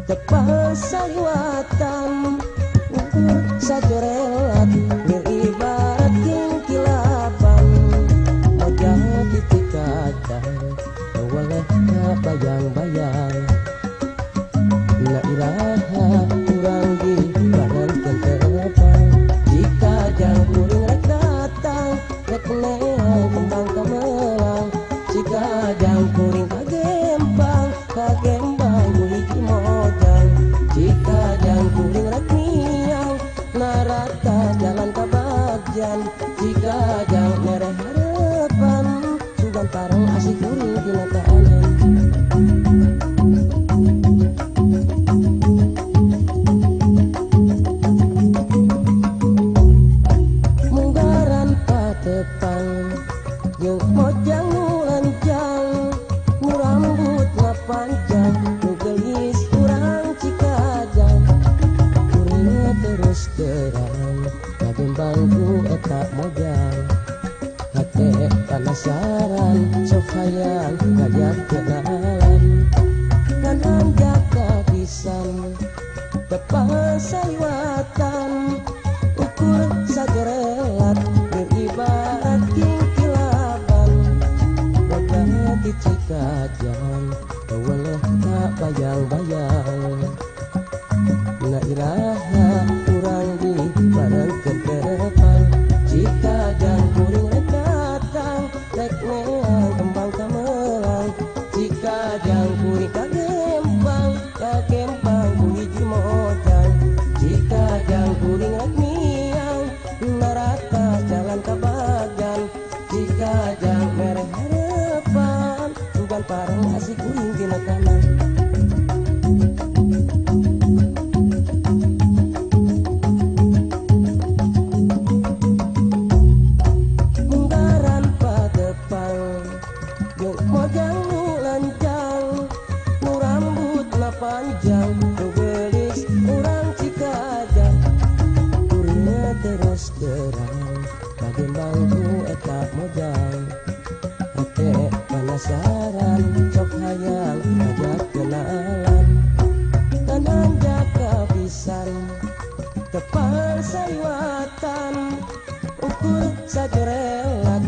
Tepang saliwatan ukur sajorelat mir ibarat kingkilapan mojang titik kacang teweleh bayang-bayang na iraha urang di barengkeun tepang jika jang kuring rek datang rek neang kembang kamelang jika jang kuring kagempang kagembang hiji mojang jika jang kuring rek miang narata jalan kabagjan jika jang mere harapan sugan pareng asih kuring dina taanan. Munggaran patepang jeung mojang nu lancang nu rambutna panjang nu geulis urang Cikajang kuring terus terang kagembang ku eta mojang hate panasaran sok hayang ngajak kenalan ngan hanjaka pisan tepang saliwatan ukur sajorelat mir ibarat kingkilaban mojang ti Cikajang teweleh ka bayang-bayang na iraha urang di barengkeun tepang jika jang kuring rek datang rek neang kembang kamelang jika jang kuring kagempang kagempang ku hiji mojang jika jang kuring rek miang narata jalan kabagan jika jang mere harapan sugan pareng asih kuring dina kanan. Munggaran patepang jeung mojang nu lancang nu rambutna panjang nu geulis urang Cikajang kuringna terus terang kagembang ku eta mojang hate panasaran sok hayang ngajak kenalan ngan hanjaka pisan tepang saliwatan ukur sajorelat.